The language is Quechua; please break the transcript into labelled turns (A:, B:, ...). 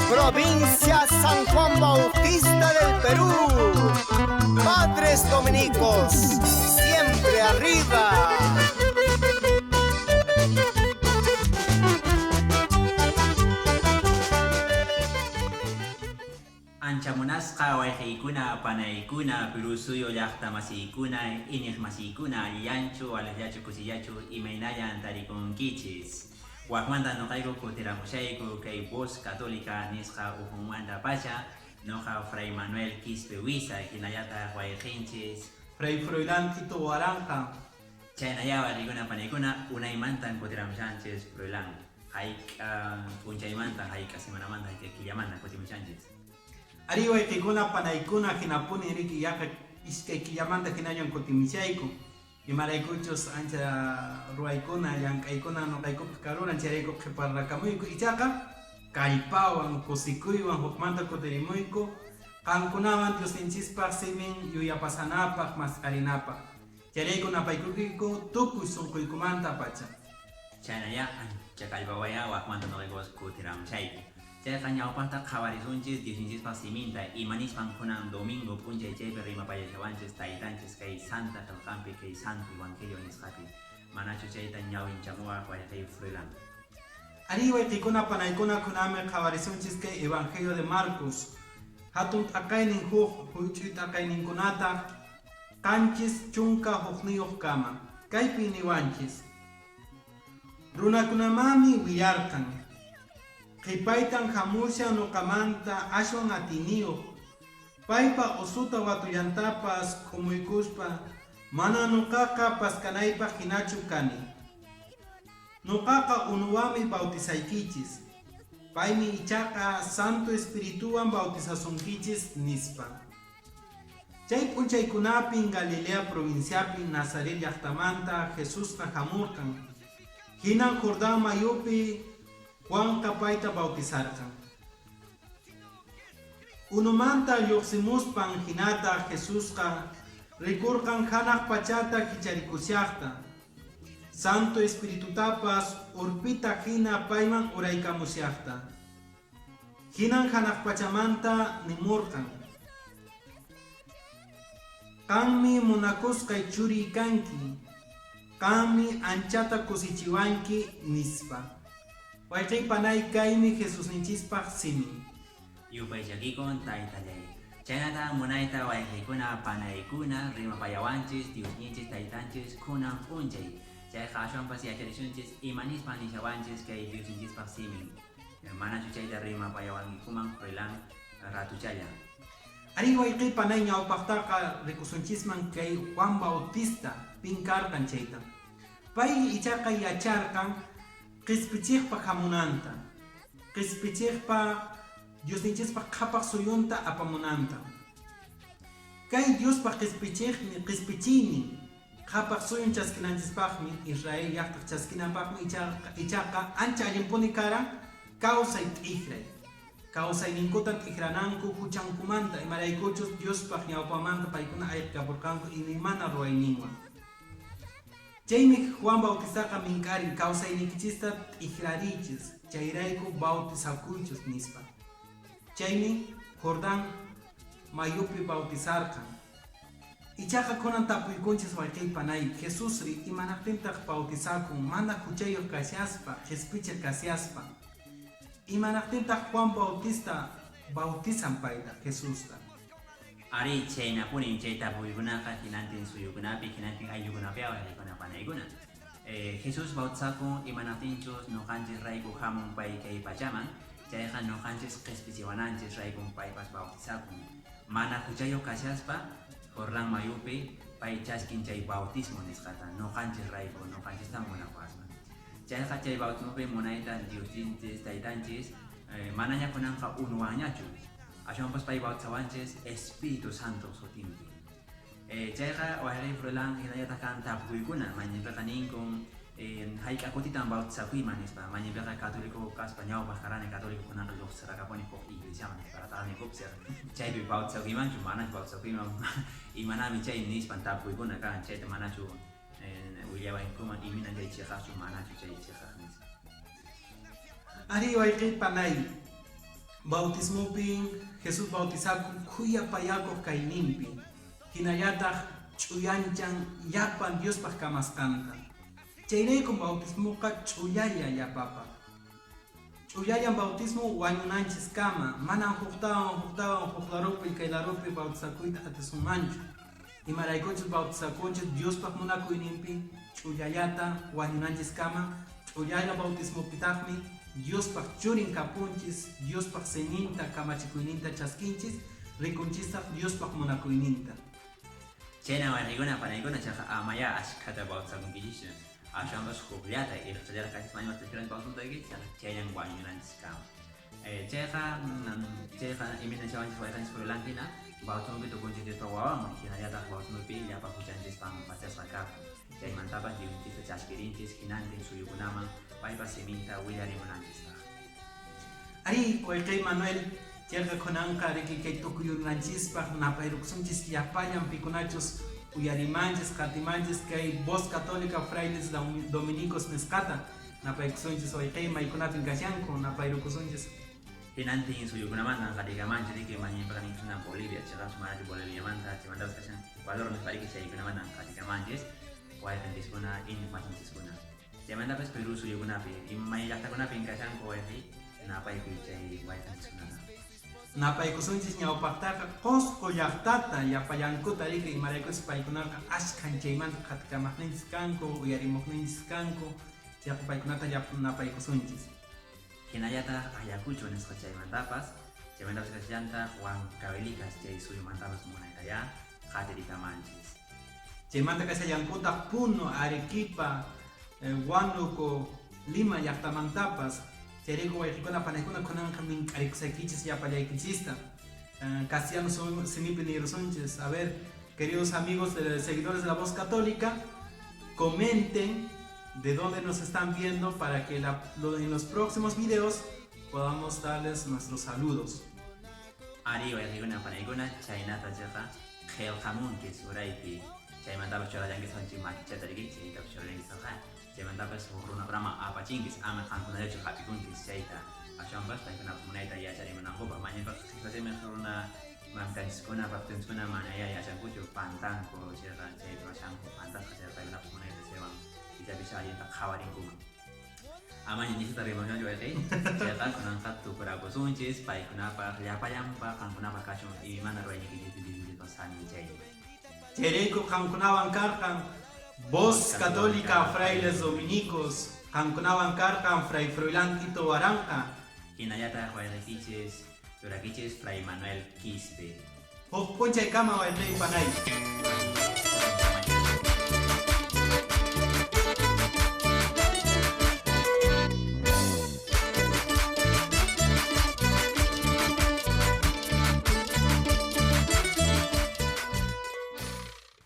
A: Provincia San Juan Bautista del Perú. Padres Dominicos, siempre arriba.
B: Ancha munasqa wayqiykuna, panaykuna, Perú suyu llaqta masiykuna, iñiq masiykuna, allillanchu, alaqllachu, kusillachu, imaynallan tarikunkichis. Wakmanta noqayku kutiramushayku kay Voz Católica nisqa ukhunmanta pacha, noqa Fray Manuel Quispe Huiza, hinallataq wayqinchis
C: Fray Froilán Tito Waranqa.
B: Chaynalla wayqiykuna, panaykuna, unaymantan kutiramushanchis Froilán. Hayk'a p'unchaymanta, hayk'a semanamanta, hayk'a killamanta kutimushanchis.
C: Arí wayqiykuna, panaykuna, hinapuni riki yaqa iskay killamanta hinallan kutimishayku. Imaraykuchus ancha ruwaykuna, llank'aykuna noqaykupaq karuran, chayrayku qhiparrakamuyku. Ichaqa kallpawan, kusikuywan hukmanta kutirimuyku, qankunawan Diosninchispaq simin yuyapasanapaq, mask'arinapaq. Chayrayku napaykuykiku tukuy sunquykumanta pacha.
B: Chaynalla ancha kallpawaya wakmanta noqaykupas kutiramushayku. Chayqa ñawpaqta qhawarisunchis Diosninchispaq siminta, imanispan kunan domingo p'unchay chaypi rimapayashawanchis taytanchis kay Santa Qelqanpi, kay Santo Evangelio nisqapi. Manachu chayta ñawinchamuwaq wayqiy Froilán?
C: Arí wayqiykuna, panaykuna, kunanmi qhawarisunchis kay Evangelio de Marcos. Hatun t'aqaynin huk, huch'uy t'aqayninkunataq 71 kama. Kaypin niwanchis: Runakunamanmi willarqan, qhipaytan hamushan noqamanta ashwan atiyniyuq, paypa usuta watullantapas k'umuykuspa mana noqaqa paskanaypaq hinachu kani. Noqaqa unuwanmi bautizaykichis, paymi ichaqa Santo Espirituwan bautizasunkichis, nispa. Chay p'unchaykunapin Galilea provinciapi Nazaret llaqtamanta Jesusqa hamurqan. Hinan Jordán mayupi Juanqa payta bautizarqan. Unumanta lluqsimuspan hinataq Jesusqa rikurqan hanaq pachata kicharikushaqta, Santo Espiritutapas urpita hina payman uraykamushaqta. Hinan hanaq pachamanta nimurqan: Qanmi munakusqay churiy kanki, qanmi anchata kusichiwanki, nispa. Wayqiy panay, kaymi Jesusninchispaq simin.
B: Yupaychakikun taytallay. Chaynata munayta wayqiykuna, panaykuna, rimapayawanchis Diosninchis taytanchis kunan p'unchay. Chayqa ashwanpas yacharisunchis imanispan nishawanchis kay Diosninchispaq simin. Manachu chayta rimapayawankikuman Froilán ratuchalla?
C: Arí wayqiy panay, ñawpaqtaqa rikusunchisman kay Juan Bautista pin karqan chayta. Pay ichaqa yacharqan qispichiqpa hamunanta, qispichiqpa Diosninchispaq qhapaq suyunta apamunanta. Kay Diospa qispichiqmi, qispichiynin, qhapaq suyun chaskinanchispaqmi, Israel llaqtaq chaskinanpaqmi ichaqa ancha allinpuni karan kawsay t'ikray. Kawsayninkutan t'ikrananku huchankumanta, imaraykuchus Diospaq ñawpamanta paykuna ayqikapurqanku imaymana ruwayninwan. Chaymi Juan Bautistaqa mink'arin, kawsayniykichista t'ikrariychis, chayrayku bautizakuychis, nispa. Chaymi Jordán mayupi bautizarqan. Ichaqa kunan tapuykunchis wayqiy panay, Jesusri imanaqtintaq bautizakun mana huchayuq kashaspa, qhispichiq kashaspa? Imanaqtintaq Juan Bautista bautizan payta, Jesusta?
B: Arí, chhaynapunin chay tapuykunaqa hinantin suyukunapi, hinantin ayllukunapi wayqiykuna, panaykuna. Jesús bautizakun imanaqtinchus noqanchis rayku hamun pay kay pachaman, chayqa noqanchis qispichiwananchis raykun paypas bautizakun. Mana huchayuq kashaspa Jordán mayupi pay chaskin chay bautismo nisqata noqanchis rayku, noqanchista munakuwaspa. Chayqa chay bautismopi munayta Diosninchis taytanchis manaña kunanqa unuwanñachu, ashwanpas pay bautizawanchis Espíritu Santo sutinpi. Chayqa wayqiy Froilán hinallataq kan tapukuykuna, mayninpiqa ninkun hayk'a kutitan bautizakuyman nispa, mayninpiqa católico kaspa ñawpaq karani católico kunanqa lluqsirakapuni huk iglesiaman nispa, chaypi bautizakuymanchu manachu bautizakuyman imanami chay nispan tapukuykuna kan, chayta manachu Willawankuman imayna chay chiqaqchu manachu chay chiqaq nispa.
C: Ari wayqi panay, bautismopin Jesús bautizakun khuyapayakuq kayninpi, hinallataq ch'uyanchan llapan Diospaq kamasqanta. Chayraykum bautismoqa ch'ullalla llapapaq. Ch'ullallan bautismo wañunanchiskama, manan huktawan huktawan huk larupi kay larupi bautizakuyta atisunmanchu. Imaraykuchus bautizakunchis Diospaq munakuyninpi ch'ullallata wañunanchiskama, ch'ullalla bautismopitaqmi Diospaq churin kapunchis, Diospaq siminta kamachikuyninta chaskinchis, rikunchistaq Diospaq munakuyninta.
B: Chayna wayqikuna panaykuna chayqa amayá askhata bautizakunkichischu, aswanpas hukllata irqichallaraq kachaspa maña bautizakuyta bautismotaykichis, chayllan wañunanchiskama. Chayqa chayqa imayna chawanchis wayqanchis Froilán hina bautismopi tukunchis Diospa wawanman, hinallataq bautismopi llapa huchanchis pampachasqa kapun. Chaymantapas lliwninchista chaskirinchis hinantin suyukunaman paypa siminta willarimunanchispaq.
C: Ari, wayqi Manuel, chayqa kunanqa riki kay tukuyunanchispaq napayrukusunchis llapallan pikunachus uyarimanchis, qatimanchis kay Voz Católica Frailes Dominicos nisqata. Napaykusunchis wayqi maykunapin kashanku, napayrukusunchis.
B: Hinantin suyukunamantan qatikamanchis riki mañaypaqa ninkusuna Bolivia, chiqaqchu manachu Boliviamanta, chaymantapas kashan Ecuador nispa riki chaykunamantan qatikamanchis wayqinchiskuna, iñiqmasinchiskuna. Chaymantapas Perú suyukunapi, may llaqtakunapin kashanku wayqi napaykuy chay wayqinchiskunata.
C: Napaykusunchis ñawpaqtaqa Qosqo llaqtata llapallankuta riki imaraykuchus paykunaqa ashkhan chaymanta qatikamaqninchis kanku, uyarimuqninchis kanku, chayqa paykunata napaykusunchis.
B: Hinallataq Ayacucho nisqa chaymantapas, chaymantapas kashallantaq Huancavelica chay suyumantapas munaytayá qatirikamanchis.
C: Chaymanta kashallankutaq Puno, Arequipa, Huánuco, Lima llaqtamantapas. Chayrayku wayqikuna panaykuna kunanqa mink'arikusaykichis llapallaykichista. Castellano simipi nirusunchis. A ver, queridos amigos de, seguidores de la Voz Católica, comenten de dónde nos están viendo para que en los próximos videos podamos darles nuestros saludos.
B: Ari wayqikuna panaykuna chaynata chayqa qillqamunchis uraypi. Chaymantapas churallankis chik makichata riki, chaytapas churallankis chaymantapas huk runakunaman apachinkis, ama qankunallachu hap'ikunkis chayta. Aswanpas paykunapas munayta yacharimunankupaq. Mañaypaq qhichwa runa mamtanchiskuna, papitunchiskuna manayá yachankuchu pantanku chayqa chay ruwashanku pantasqa chayqa paykunapas munayta chaywan ichapis allinta qhawarinkuman. Amaña nishuta rimasunchu wayqi, chayqa kunanqa tukurapusunchis paykunapaq llapallanpaq qankunapaq kachun imaymana ruwayniykichispi Diosninchikpa saminchaynin.
C: Chayrayku qankunawan karqan Voz Católica Frailes Dominicos, qankunawan karqan Fray Froilán Tito Waranqa.
B: Hinallataq wayqikichis churakichis Fray Manuel Quispe.
C: Huk p'unchaykama wayqi panay.